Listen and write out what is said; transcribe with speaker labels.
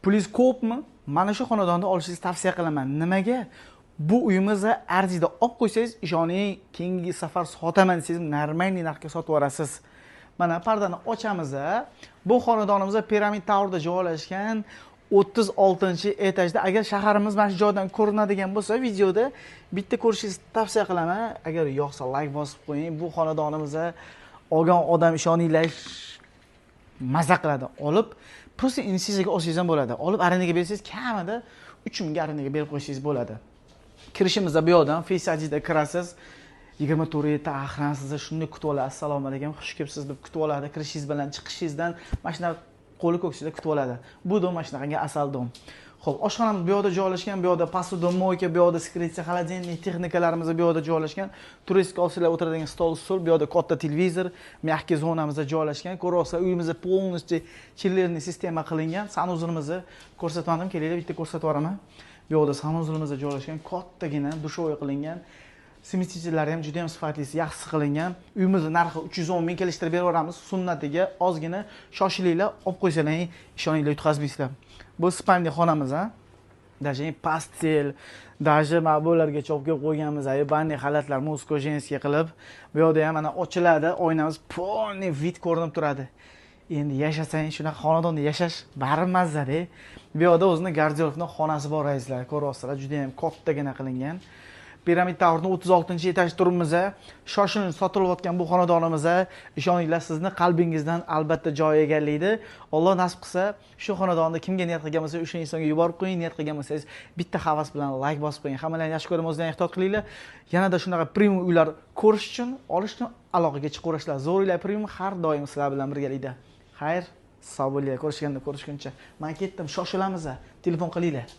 Speaker 1: Pulingiz ko'pmi? Mana shu xonadonni olishingizni tavsiya qilaman. Nimaga? Bu uyimizni arziyda olib qo'ysangiz, ishoning, keyingi safar sotaman desangiz, normalniy narxga sotib yuborasiz. Mana pardani ochamiz. Bu xonadonimiz Piramid Towerda joylashgan 36-etajda. Agar shaharimiz mana shu joydan ko'rinadigan bo'lsa, videoda bitta ko'rishingizni tavsiya qilaman. Agar yoqsa like bosib qo'ying. Bu xonadonimizni olgan odam ishoninglar maza qiladi. Olib, просто investitsiyaga olsangiz ham bo'ladi. Olib arendaga bersangiz kamida 3000 ga arendaga berib qo'ysangiz bo'ladi. Kirishimizda bu yoqdan Face IDda kirasiz. 24 охрана sizni shunday kutib oladi. Assalomu alaykum, xush kelibsiz deb kutib oladi. Kirishingiz bilan chiqishingizdan mashina qo'li ko'ksida kutib oladi. Bu dom mana shunaqangi asal dom. Xo'p, oshxonamiz bu yoqda joylashgan, bu yoqda посудомойка, bu yoqda скрытый холодильник, texnikalarimiz bu yoqda joylashgan. Turistga olsalar o'tiradigan stol, stul, bu yoqda katta televizor, мягкий zonamizda joylashgan. Ko'ryapsizlar, uyimizda полностью чиллерный sistema qilingan. Санузел imizni ko'rsatmadim, kelinglar bitta ko'rsatib yuboraman. Bu yoqda санузел imizda joylashgan, kattagina душевой qilingan. Смеситель lari ham juda ham sifatlisi, yaxshi qilingan. Uyimizni narxi 310 ming, kelishtirib berib yuboramiz. Sunnatiga ozgina shoshilinglar, olib qo'ysalaring, ishoninglar yutqazmaysizlar. Bu спальный xonamiz, ha. Даже постель, даже mana bulargacha olib kelib qo'yganmiz, банный xalatlar, мужской, женский qilib. Bu yoqda ham mana ochiladi, oynamiz полный вид ko'rinib turadi. Endi yashasang, shunaqa xonadonda yashash baribir mazzada. Bu yoqda o'zini garderobni xonasi bor, azizlar, ko'ryapsizlar, juda ham kattagina qilingan. Piramid Towerning 36-etaj turibmiz. Shoshilinch sotilayotgan bu xonadonimiz, ishoninglar, sizni qalbingizdan albatta joy egallaydi. Alloh nasib qilsa, shu xonadonni kimga niyat qilgan bo'lsa, o'sha insonga yuborib qo'ying, niyat qilgan bo'lsangiz, bitta havas bilan like bosib qo'ying. Hammalaringizni yaxshi ko'raman, o'zingizdan ehtiyot qilinglar. Yanada shunaqa premium uylar ko'rish uchun, olish uchun aloqaga chiqaverasizlar. Zo'r uylar premium har doim sizlar bilan birgalikda. Xayr, sog' bo'linglar, ko'rishganda ko'rishguncha. Men ketdim, shoshilamiz. Telefon qilinglar.